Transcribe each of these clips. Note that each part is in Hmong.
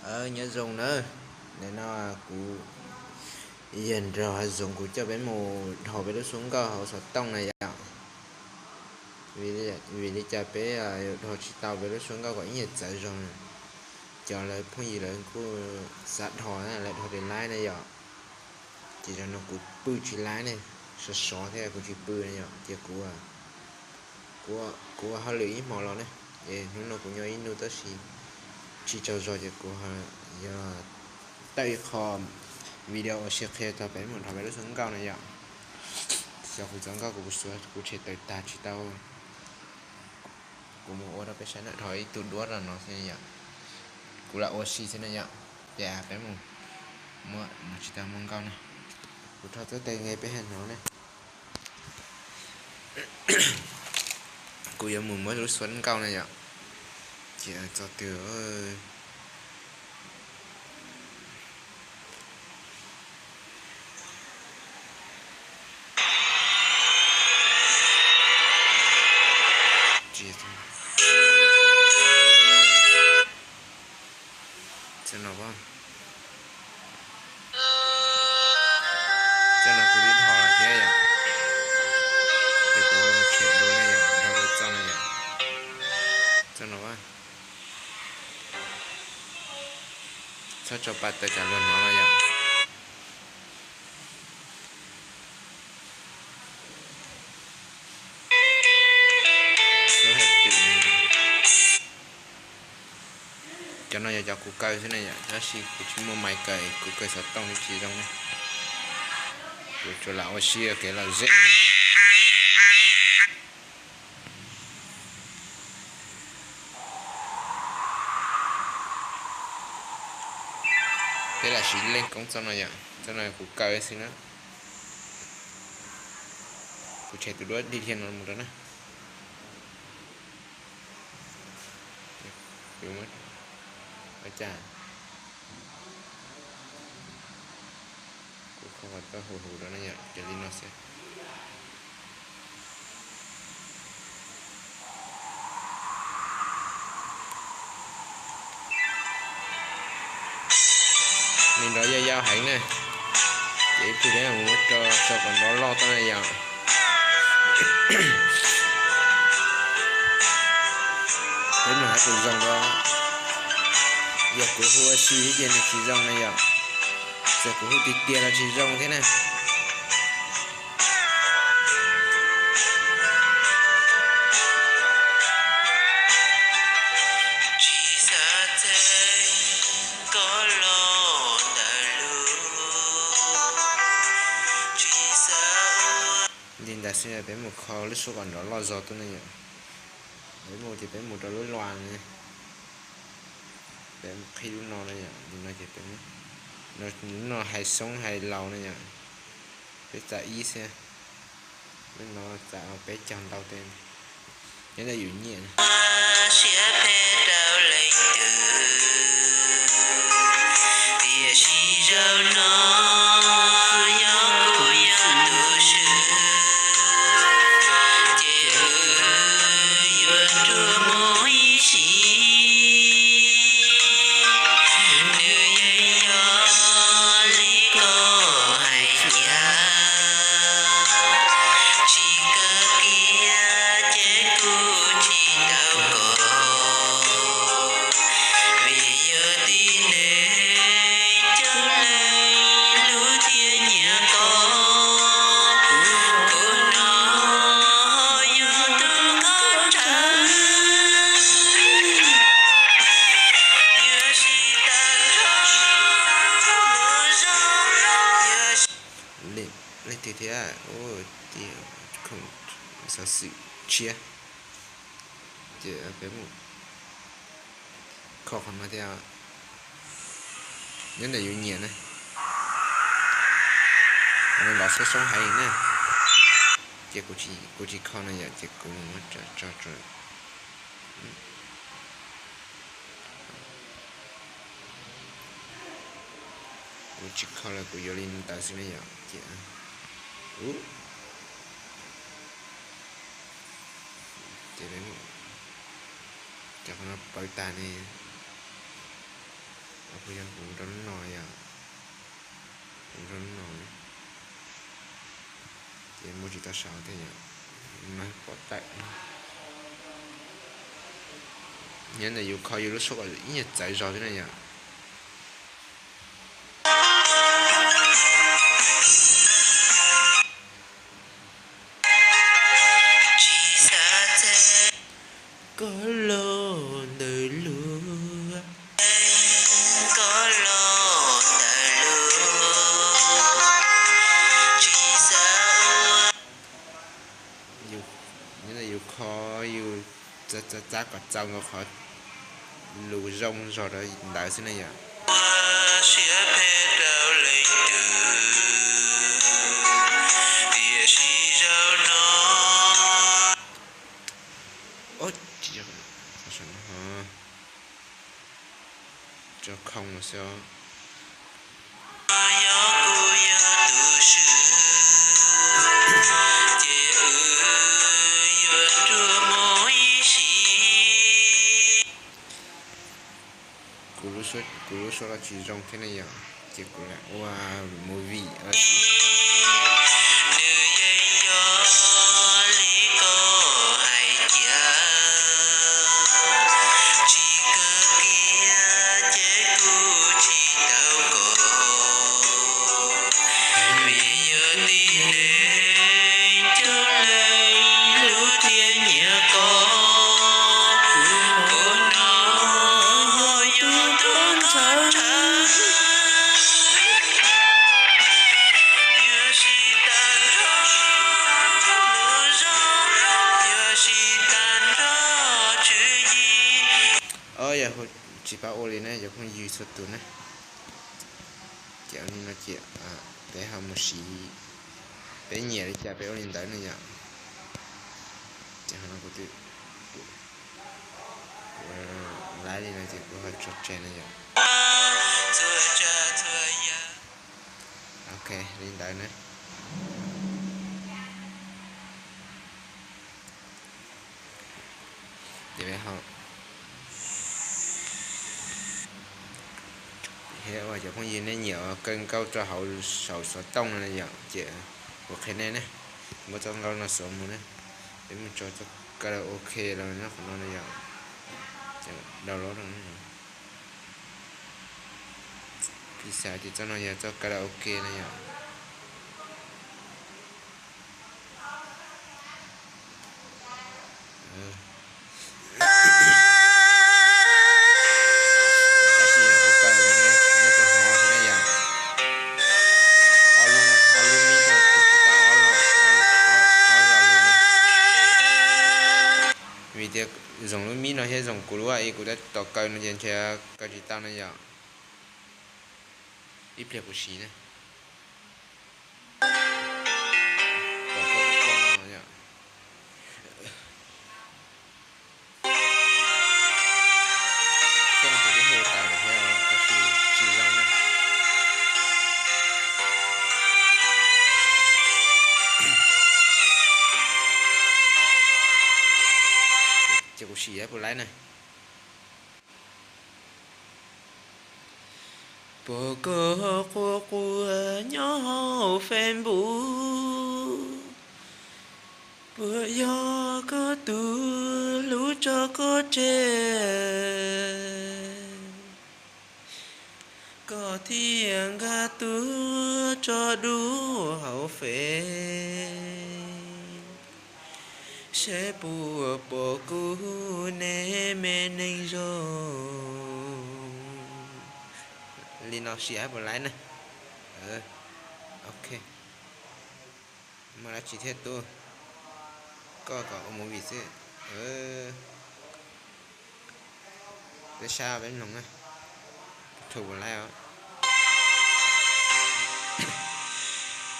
Nyob zoo nawb, nim no kuv yawg nrog hav zoov kuv coj peb mus dhos peb lub suab nkauj hauv xov tooj na yom. Vim li cas peb yuav dhos tsis tau peb lub suab nkauj kom ib nyuag txawv zog na? Cov lawv phooj ywg lawv kuj xav dhos na, lawv dhos li laib na yom. Ces zaum no kuv pw tsis laib ne, sov sov thiab kuv tsis pw na yom, ces kuv, kuv ua hauj lwm ib hmo los ne, es hnub no kuv nyob ib hnub tab sis tsis tsaug zog ces kuv yog tawm ib qho video ua si qhia txog peb mus dhos peb lub suab nkauj na yom. Xyov kuv txoj nkauj kuv, kuv tshem tawm tag tsis tau, kuv mus ua rau peb saib na, dhos ib tug duab rau no xwb yom. Kuv lam ua si xwb na yom, ces peb mus, muab no tsis tau muaj nkauj na. Kuv rho txoj tes nqe peb hais hnov ne. Kuv yuav mus muab lub suab nkauj na yom, ces txog twg Txoj no kuv twb dhos lawm thiab yom, ces kuv mus tshem dua na yom, dhos lawm txoj no yom, txoj no, txhob tso pas tawm tsam luag hnov no yom. Cov no yog cov kuv kaw xwb na yom, tab sis kuv tsis muaj maiv kaw, kuv kaw xov tooj tsis zoo na. Kuv tsuas lam ua si kev lom zem. Peb lam siv leej koob txoj no yom, txoj no kuv kaw xwb na. Kuv tshem tus duab dig dhia no mus rau na. Ua cas kuv kho kom tau huv huv rau na yom, ces li no xwb. Nws nrov yau yau heev na, ces ib pliag peb mus muab tso kom nrov loj tau na yom. Peb mus hais tus zoo rau, yog kuv hu ua si ces nws tsis zoo na yom, txawm kuv hu tiag tiag los tsis zoo thiab na. Li ntawd xwb peb mus kho lub suab kom nrov loj zog tuaj na yom. Peb mus ces peb mus rau lub luas na, peb mus qhib lub no na yom, li no ces peb, lub no hais xoob hais laus na yom, peb txais ib xwb, lub no txais peb caug ntau tej. Nyob ntawm yus nyiam siab peb rau leej twg, tiam sis zaum no yog kuv yog tus swb, ces wb yuav rua mus ib sim. Nws yeej yog li koj hais tiag, tsis kawg kiag ces kuv tsis tau koj, vim yog tib neeg coob leej lub thiaj nyiam koj, kuv no ho yog tus koj nrhawv. Yuav sib tag nrho mus zoo, leej twg thiab, xov xwm tshiab. Ces peb mus kho qhov no thiab, nyob ntawm yus nyiam na. Qhov no los xoob xoob heev na, ces kuv tsis kho no yom, ces kuv mus muab tso tso. Kuv tsis kho lawm, kuv yuav li ntawd xwb na yom, ces ces cov qhov no pawv tas ne. Kuv yog kuv rau lub no yom, kuv rau lub no, ces muaj tsis tau saud thiab yom, no pom tawm. Nyob ntawm yus kho yus lub suab kom ib nyuag txawv zog xwb na yom. Koj los ntawm lub, koj los ntawm lub, tsis xav ua. Yus, yus kho yus txav txav kom txaus nkaus qhov lus zoo zog rau ntawd xwb na yom. Siab phem rau leej twg, tiam sis zaum no. Ub, tsis yog, tso khoo los xwb os. Yog kuv yog tus swb, ces wb yuav nrug mus ib sim. Kuv lub suab los tsis zoo thiab ne yom, ces kuv lam ua movie. Nws yeej yog li koj hais tiag, tsis kawg kiag ces kuv tsis tau koj, vim yog tib neeg coob leej hlub thiab nyiam koj, kuv no ho yuav tuag ntshaw. Yuav sib tag nrho lub zog, yuav sib tag nrho tswv yim. Yog tsis paub ua li na cov phooj ywg txhua tus na. Ces ua li no ces peb ho mus siv, peb nyiam li cas peb ua li ntawd ne yom. Ces ho no kuv twb, kuv laib li no ces kuv ho tso tseg no yom. Ok, li ntawd na. Ces peb ho, thiab uas cov phooj ywg nej nyiam kaw nkauj rau hauv saum xov tooj no yom, ces kuv qhia nej ne, muab txoj nkauj no xuav mus ne, peb mus tso txoj karaoke los nyob qhov no na yom, ces download rau. Piv xam tias txoj no yog txoj karaoke no yom. Tab sis yog kuv kaw nej puas hnov thiab ne yom. Ob lub, ob lub mib no kuv tsis tau ob lo, ob lo lus ne. Vim tias zoo lub mib no thiab zoo kuv lub i kuv tab tom kaw no ces ntshe kaw tsis tau na yom. Ib pliag kuv siv na. Txoj no kuv twb hu tas lawm thiab tab sis tsis zoo na. Ces kuv sim puas laib na. Pom koj quaj quaj nyob hauv Facebook, puas yog koj tus hlub tso koj tseg? Koj thiaj nkag tuaj tso dua hauv Face, saib puas pom kuv ne me neeg zoo. Li no sim puas laib na. Ok. Muaj dab tsi thiab tub? Koj kom ua movie xwb. Peb saib peb mloog na. Thaum puas laib os.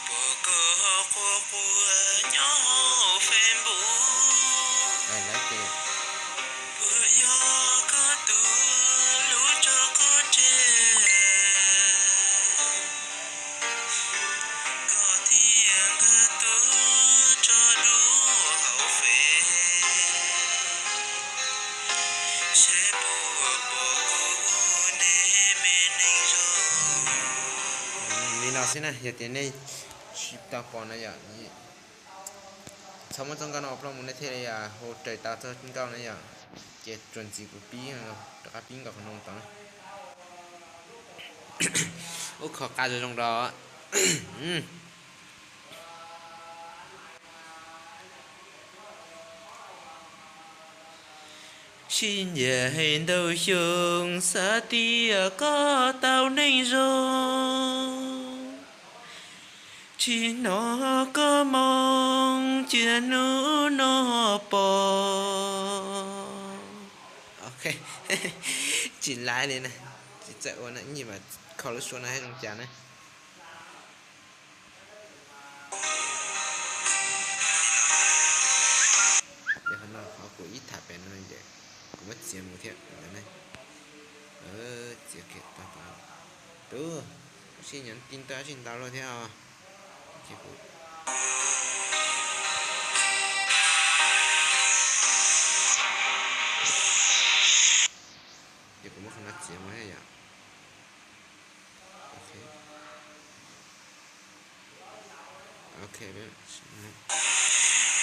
Pom koj quaj quaj nyob hauv Facebook, puas yog koj tus hlub tso koj tseg? Koj thiaj nkag tuaj tso dua hauv Face, saib puas pom kuv ne me Xwb na, yog tias nej tsis tau pom na yom, txhob muab txoj nkauj no ua plaub mus nej thiaj li hu raws tau txoj nkauj na yom. Ces tsuas ntxiv kuv pib, rov qab pib nkaus qhov no tod na. Ub, kho qab zoo zoo rau. Sib ncaim ntau xyoo xav tias koj tau neej zoo, tsis hnov koj moo cia hnub no pom. Tsis laib li na, tsis txawj ua na, ib nyuag mam kho lub suab no thiab zoo cas na. Qhov no qhov kuv ib tham pem no ces kuv muab txiav mus thiab ntawd ne. Txiav kiag tag tod. Tub, sib nyob tij ntaj sib ntau luaj thiab os. Ces kuv muab qhov no txiav mus thiab yom.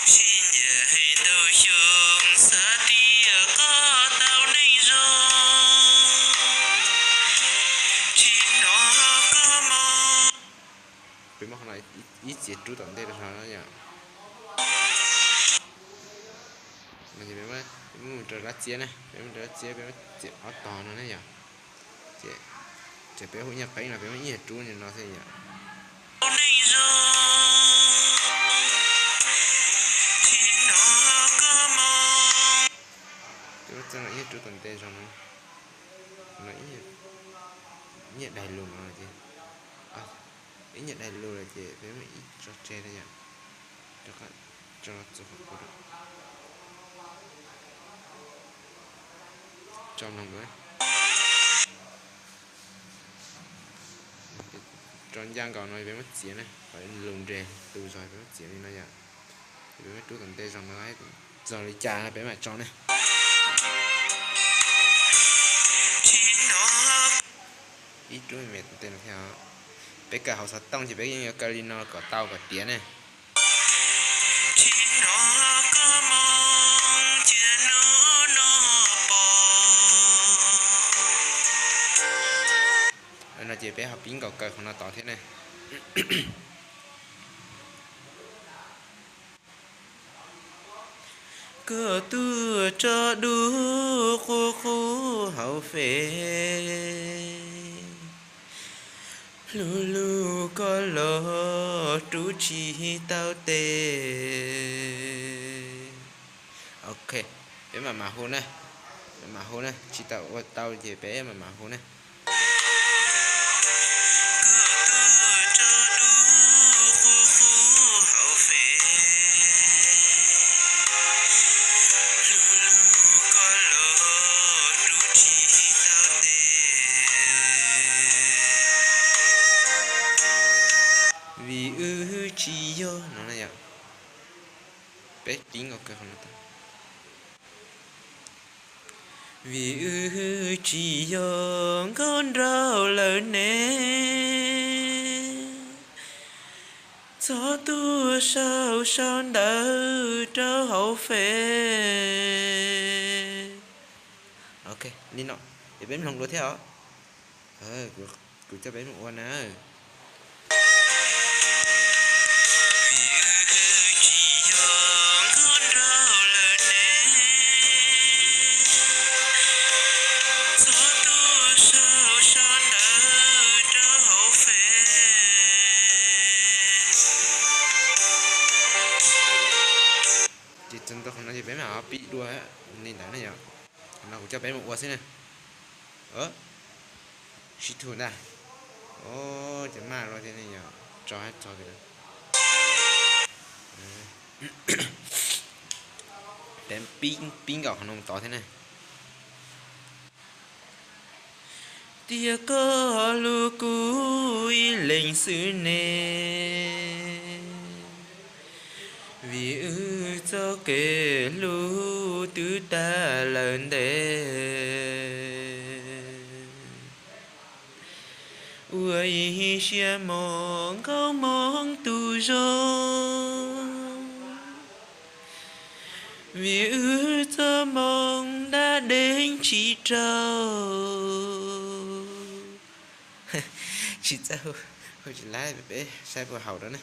Sib ncaim ntau xyoo xav tias koj tau neej zoo, tsis hnov koj moo. Peb muab qhov no ib txiav rub tom ntej rau hauv no yom. Peb mus rau lab txiab na, peb mus rau lab txiab, peb muab txiav ob tog no na yom. Ces peb hu ib nyuag qeeb los peb muab ib nyuag rub no xwb yom. Peb muab txeeb los ib nyuag rub tom ntej zog no, ib nyuag daim lus no ces, ib nyuag daim lus lawm ces peb muab ib tso tseg na yom. Rov qab tso txog qhov qub, tso mloog. Rau ncaj nkaus no peb muab txiav na, qhov lus nres tu zog peb muab txiav li no yom. Ces peb muab rub tom ntej zog no, txog li cas peb mam tso na. Ib rub me tom ntej no thiab. Peb kawm hauv xov tooj ces peb yeej yuav kawm li no kom tau kom tiav ne. No ces peb ho pib nkaus kawm qhov no tod thiab ne. Koj tuaj tso dub qub qub hauv fem, hlub hlub koj los rub tsis tau tes. Ok, peb mam mam hu na, mam mam hu na, tsis tau ua tau ces peb mam mam hu na. Vim wb tsis yog no na yom. Peb pib nkaus kawg qhov no tag. Vim wb tsis yog nkauj nraug lawm ne, txhob tuaj sau sau ntawv rau hauv fem. Ok, li no, ces peb mloog dua thiab os. Kuv coj peb mus ua na. Ces txog ntua qhov no ces peb mam pib dua li ntawd na yom. Qhov no kuv coj peb mus ua xwb na. Sib thum ntag. Ces maj luaj thiab ne yom, tso hab txog tias peb pib nkaus qhov no mus tod thiab ne. Tias koj hlub kuv ib leeg xwb ne, vim wb txoj kev hlub twb tag lawm ntev. Ua ib siab mos nkauj hmoob tus zoo, vim wb txoj hmoo dab deev tsis raug. Tsis txawj hu, hu tsis laib, peb saib puas haum rau ne.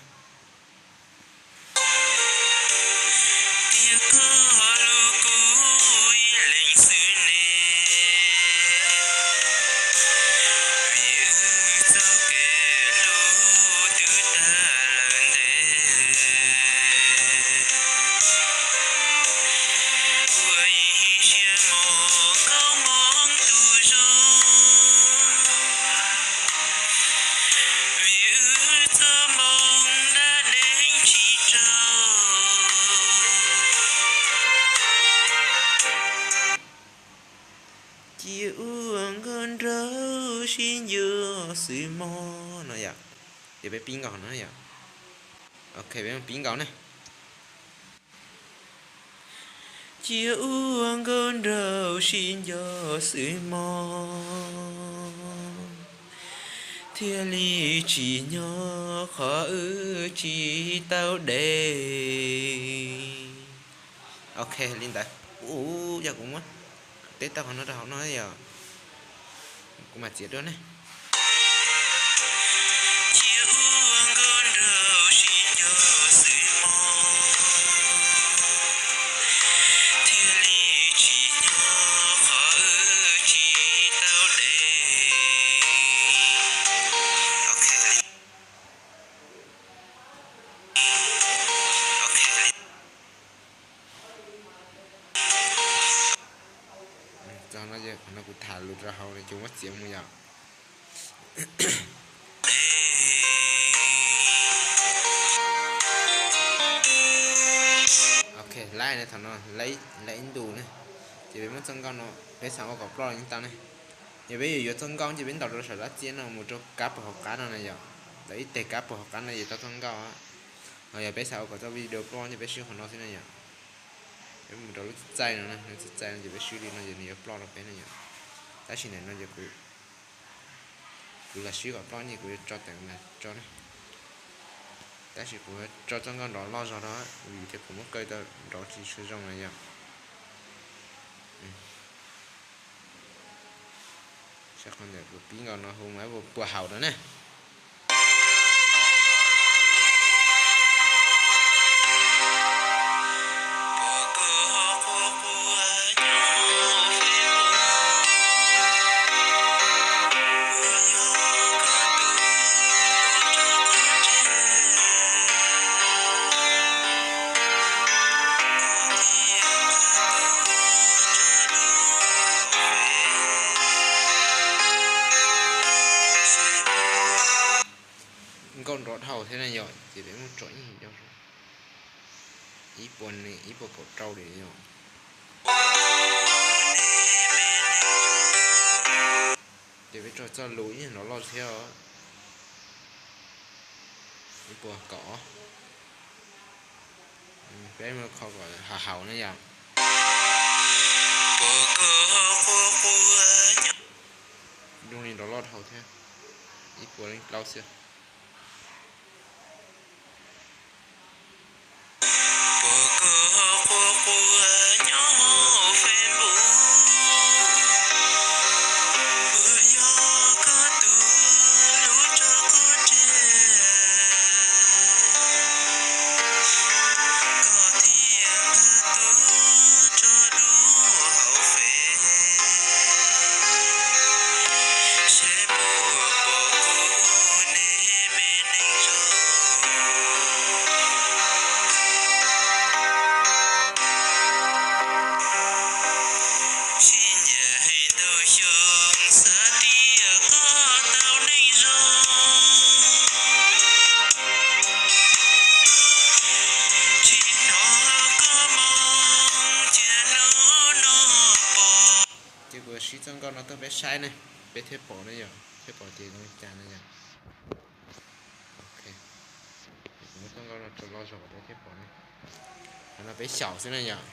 Tias koj hlub kuv ib leeg xwb ne, vim wb txoj kev hlub twb tag lawm ntev. Ua ib siab mos nkauj hmoob tus zoo, vim wb txoj hmoo dab deev tsis raug. Cia ua nkauj nraug sib ncua xwb mog no yom. Ces peb pib nkaus no yom. Ok, peb pib nkaus ne. Cia ua nkauj nraug sib ncua xwb mog, thiaj li tsis nyob qhov wb tsis tau deev. Ok, li ntawd. Ua, yog kuv muab teb tau qhov no rau hauv no yom, kuv mam txiav dua ne. Cia ua nkauj nraug sib ncua xwb mog, thiaj li tsis nyob qhov wb tsis tau deev. Txog no ces qhov no kuv tham lus rau hauv no ces muab txiav mus yom. Ok, laib thaum no, laib ib ntus ne, ces peb muab txoj nkauj no, peb xav ua kom ploj yeej tau ne. Yog peb yuav yuav txoj nkauj ces peb ntaus rau saum dab txiab no mus rau kab puag hauv qab no na yom. Ntaus ib teg kab puag hauv qab no ces tau txoj nkauj. Ho yog peb xav ua kom txoj video ploj ces peb swb qhov no xwb na yom. Peb mus rau lub txaij no, lub txaij no ces peb swb li no ces nws yuav ploj rau peb na yom. Tab sis ntawm no ces kuv, kuv lam swb kom ploj ne, kuv yuav tso teem ntawd tso ne. Tab sis kuv tso txoj nkauj nrov loj zog rau, vim tias kuv muab kaw tau nrov tsis tshua zoo na yom. Saib qhov ntawm kuv pib nkaus no hu mas puas haum no ne. Nkauj nrov dhau thiab na yom, ces peb muab tso ib yam, ib puas, ib puas kaum rau li yom. Ces peb tso txoj lus ib yam nrov loj thiab os. Ib puas kaum. Peb mus kho kom haum haum na yom. Zoo li nrov loj dhau thiab. Ib puas leej plaub xwb. Ces kuv sib txoj nkauj no tuaj peb saib ne, peb thiaj pom ne yom, thiaj pom tias zoo li cas ne yom. Ok, kuv muab txoj nkauj no tso loj zog kom peb thiaj pom ne. Qhov no peb xyaum xwb na yom.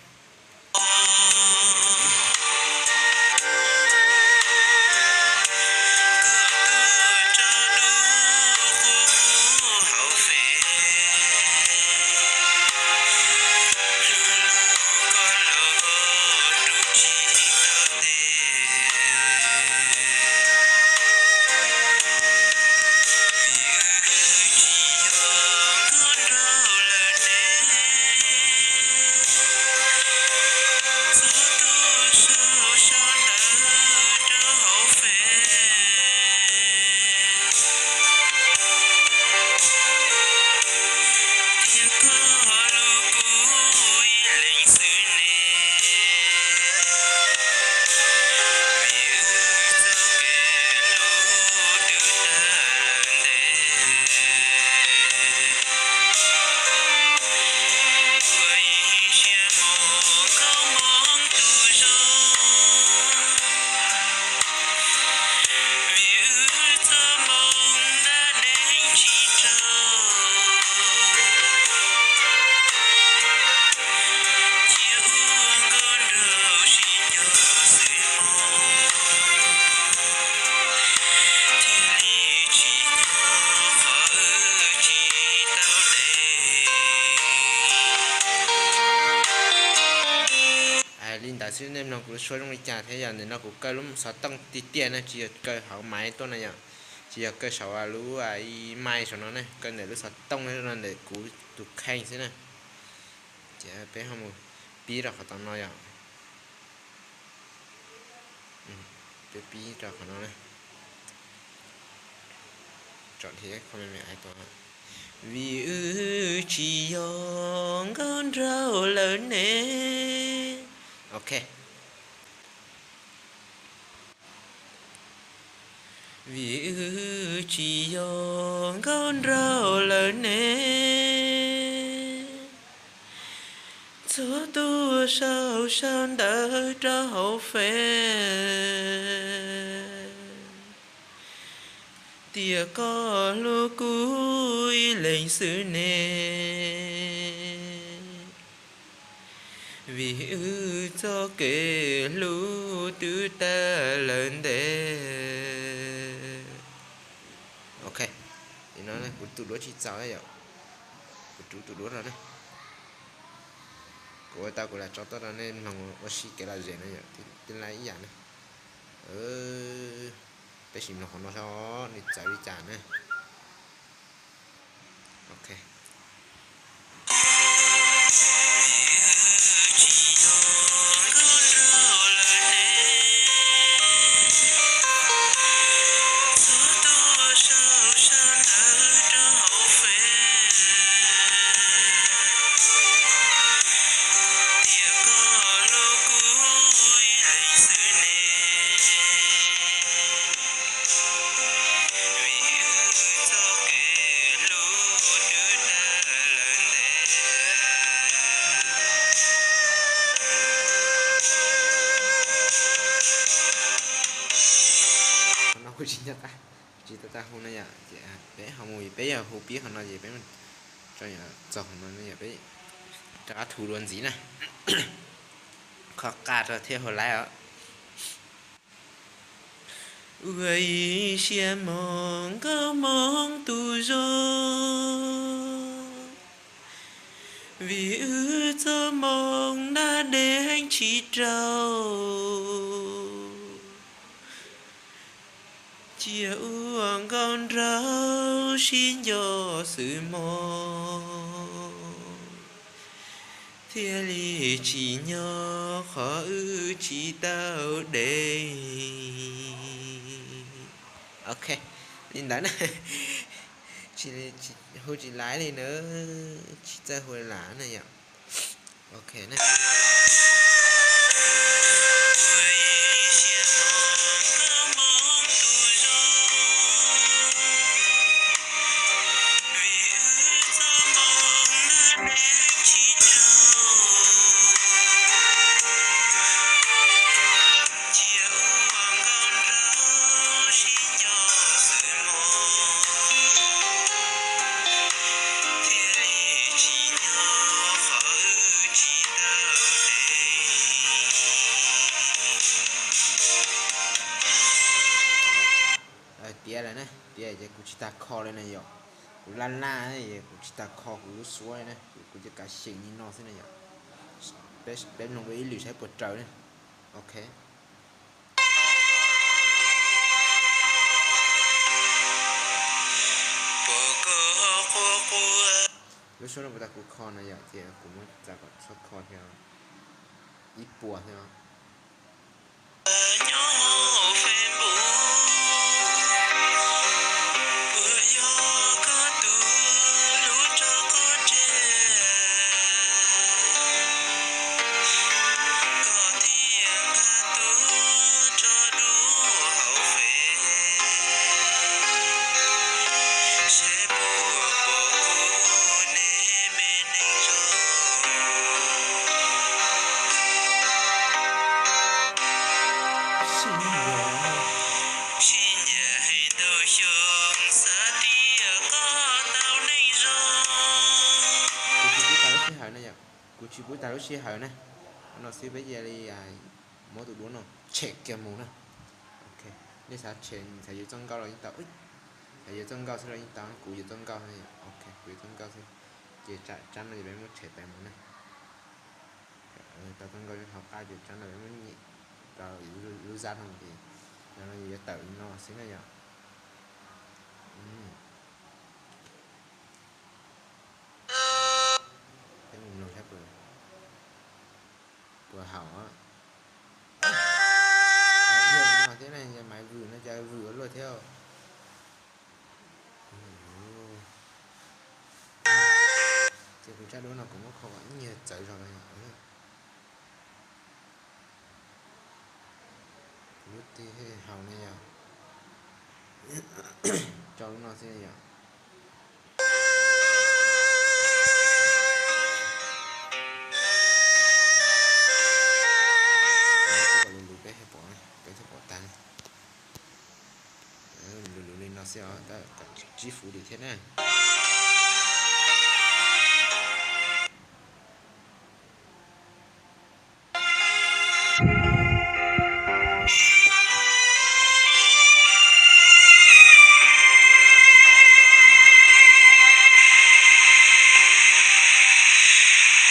Nej mloog kuv lub suab zoo li cas thiab yom. Ntawm no kuv kaw lub xov tooj tiag tiag na, tsis yog kaw hauv maiv tuaj na yom. Tsis yog kaw saum lub mai saum no ne, kaw ntawm lub xov tooj no ntawm kuv tus kheej xwb na. Ces peb ho mus pib rau qhov tom no yom. Peb pib rau qhov no na. Tsom dhia me me ais tua. Vim wb tsis yog nkauj nraug lawm ne. Ok. Vim wb tsis yog nkauj nraug lawm ne, txhua tus sau sau ntawv rau hauv Face, tias koj hlub kuv ib leeg xwb ne. Vim wb txoj kev hlub twb tag lawm ntev. Ok, no kuv tus duab tsis txaus yom, kuv rub tus duab rau ne. Kuv ua tau kuv lam tso tuaj rau nej mloog ua si kev lom zem no yom, tib lab ib yam ne. Peb sim mloog qhov no saib nws txawv li cas ne. Ok. Qhov no kuv tsis nco qab, tsis tau tau hu no yom, ces peb ho mus, peb yog hu pib qhov no ces peb txog qhov no yom, peb rov qab thu dua ntxiv na. Kho qab rau thiab hu laib os. Ua ib siab moog nkauj moog tus zoo, vim wb txoj moog nag deeg tsis raug. Cia ua nkauj nraug sib nco xwb mog, thiaj li tsim nyog qhov wb tsis tau deb. Ok, li ntawd na. Hu tsis laib li na, tsis txawj hu lam na yom. Ok na. Tiav lawm na, tiav ces kuv tsis tag kho li na yom. Kuv laj laj es kuv tsis tag kho kuv lub suab li na, kuv cia kav xyeem li no xwb na yom. Peb mloog dua ib lwm saib puas raws na. Ok. Lub suab no puas tau kuv kho na yom, ces kuv muab txav kom txhob kho thiab. Ib puas thiab. Kuv tsis pub tag lub sij hawm na yom, kuv tsis pub tag lub sij hawm na. No xwb peb cia li muab tus duab no tshem kiag mus na. Ok, nej xav tshem, xav yuav txoj nkauj los yeej tau, xav yuav txoj nkauj xwb los yeej tau, kuv yuav txoj nkauj xwb. Ok, kuv yuav txoj nkauj xwb. Ces tsab no ces peb muab tshem tas mus na. Tau kawg nkaus hauv qab ces tsab no muab nyem rau lub zaj no ces no yuav tawm li no xwb na yom. Peb mus mloog saib puas haum. Thiab ne, yog maiv vwm no cas vwm ua luaj thiab. Ces kuv tsab duab no kuv muab kho kom ib nyuag txawv zog no. Lub twg haum ne yom. Tso lub no xwb yom. Lus lus peb thiaj pom, peb thiaj pom tag. Lus lus li no xwb os, tab kom tsib fuv dim thiab na.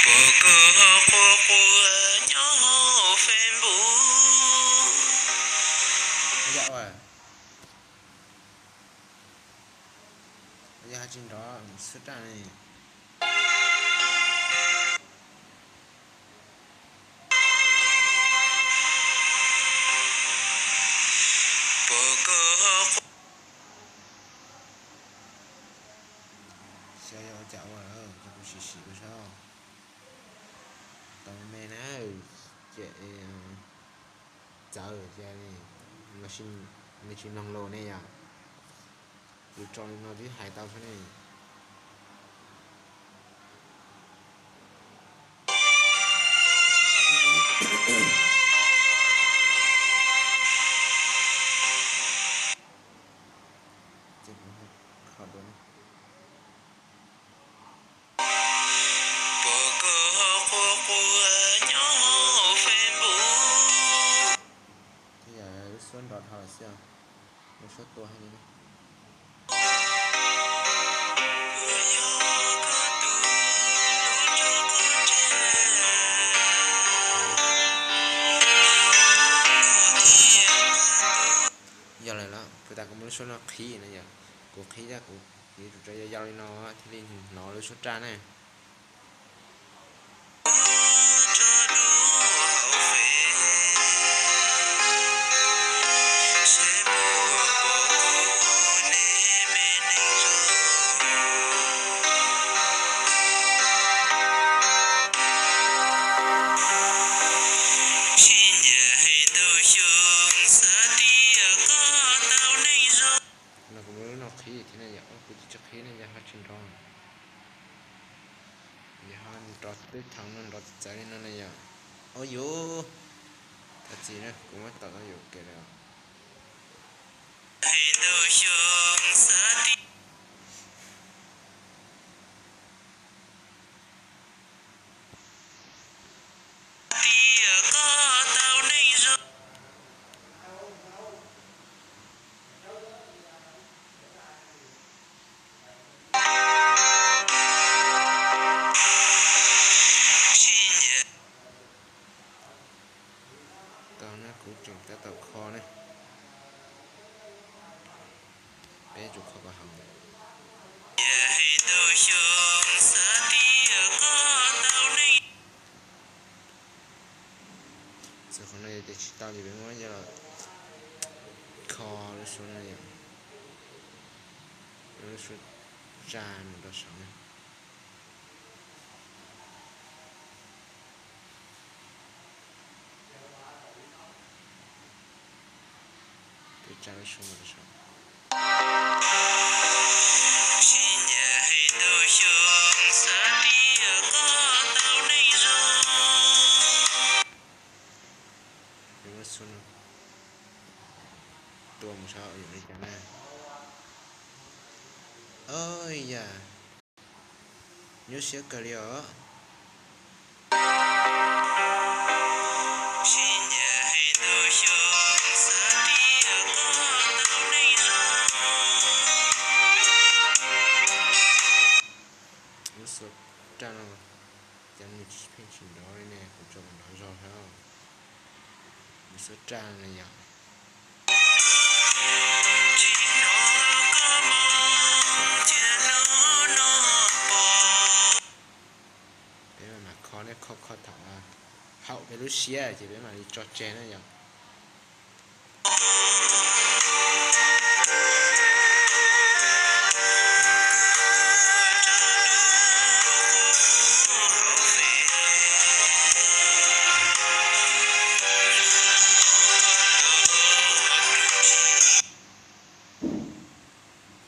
Puas kawg quaj quaj nyob hauv Facebook. Yog ua, yog hais tsis nrov xub raj ne. Xyov yog ua cas ua, kuv sim sim ua saib. Tau me na, ces txawv ces nws tsis mloog lus ne yom. Yus tso li no twb hais tau xwb ne. Puas kawg quaj quaj nyob hauv Facebook. Twb yog lub suab nrov dhau lawm xwb os. Lub suab tua heev li na. Yog lawm los kuv tas kuv muab lub suab no qhib no yom. Kuv qhib thiab kuv yuav tsum tso yau yau li no thiaj li hnov lub suab raj na. No kuv muab lub no qhib thiab ne yom, kuv twb tsis qhib ne yog ho tsis nrov. Yog ho nrov twb thaum no nrov txawv li no ne yom. Au yus, thov txim na, kuv muab tau tau yus kev lawm. Tau na, kuv tseem tab tom kho ne. Peb tsum kho kom haum. Txawm qhov no yog tias tsis tau ces peb muab coj los kho lub suab no yom, lub suab tsa mus rau saud na. Peb tsa lub suab mus rau saud. Peb muab suab no tua mus saud yog li cas na. Au yam, nyuaj siab kawg li os. Lub suab raj no cas nws tsis pheej tsis nrov li ne, kuv tso kom Xub raj no yog, peb mam kho ne, kho kho thaum haum peb lub siab ces peb mam li tso tseg na yog.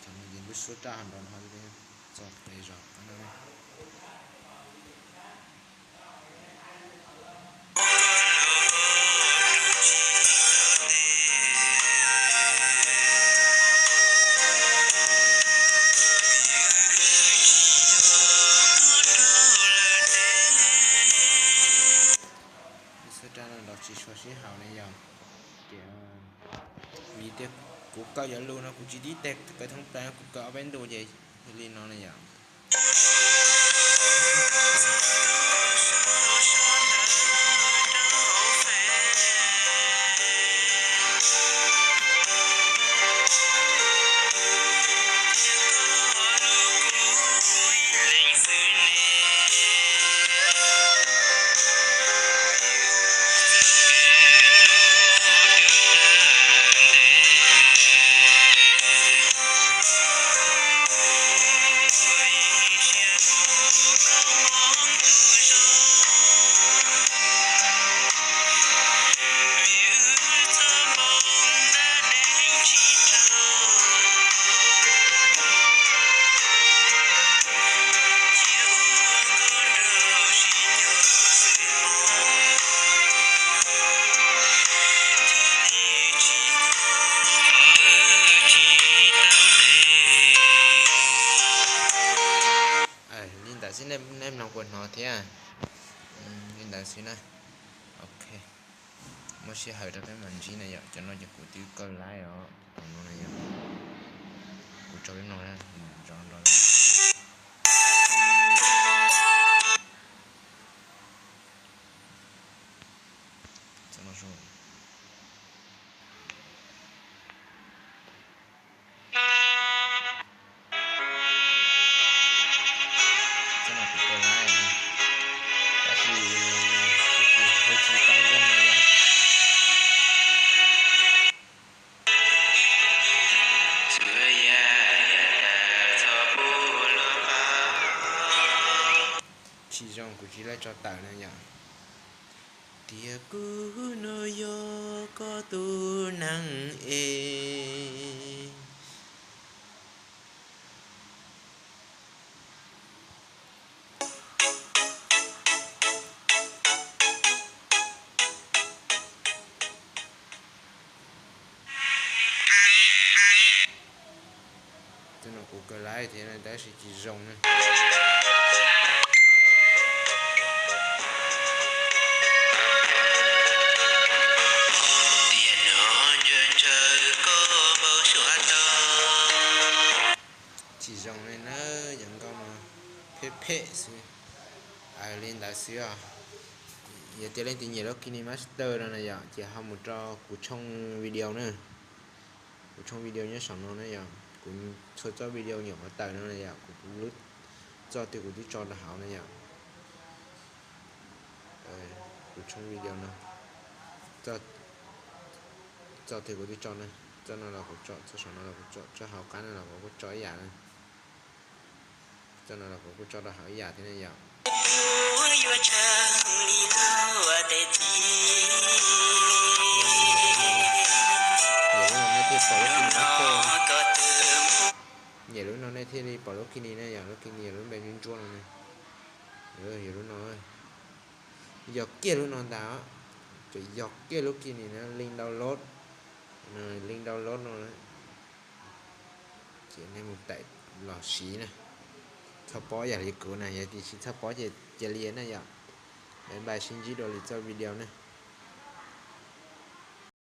Thaum no ces lub suab raj ho nrov no, txog qe zog qab no. Lub suab raj no nrov tsis sua sib haum ne yog, ces vim tias kuv kaw cov lus no kuv tsis tib teg kaw thoob plaws, kuv kaw ob peb ntu ces yog li no na yom. Li ntawd xwb, nej mloog puas hnov thiab? Li ntawd xwb na. Ok, muaj sij hawm rau peb mam ntsib na yom. Cov no ces kuv twb kaw laib os, tus no na yom. Kuv tso peb mloog na, zov nrov. Txoj no kuv kaw laib na, tab sis kuv tsis, kuv tsis tau zoo na yom. Tsis zoo, kuv tsis tau tso tawm na yom. Tias kuv no yog koj tus neeg es. Tej no kuv kaw laib thiab tab sis tsis zoo na. Tsis zoo li na, yog nkauj no phem phem xwb. Li ntawd xwb os. Yog tias leej twg nyiam lub Kini Master no na yom, ces ho mus rau kuv tshooj video na. Kuv tshooj video nyob saum no na yom, kuv txhua txoj video nyuam qhuav tawm no na yom, kuv lub txoj twg kuv twb tso rau hauv na yom. Kuv tshooj video no, txoj twg kuv twb tso na, txoj no los kuv tso, txoj saum no los kuv tso, txoj hauv qab no los kuv kuj tso ib yam na. Txoj no los kuv kuj tso rau hauv ib yam thiab na yom. Nyiam lub no nej thiaj pom lub Kini Master, nyiam lub no nej thiaj li pom lub Kini na yom, lub Kini yog lub npe ntsuab ntsuab no na. Yog lub no, yog kiag lub no ntag, ces yog kiag lub Kini na, link download, link download no na. Ces nej mus tải los siv na. Txhob paub yam li kuv na, yog tias tsis txhob paub ces cia li na yom. Bye bye, sib ntsib dua lwm txoj video na.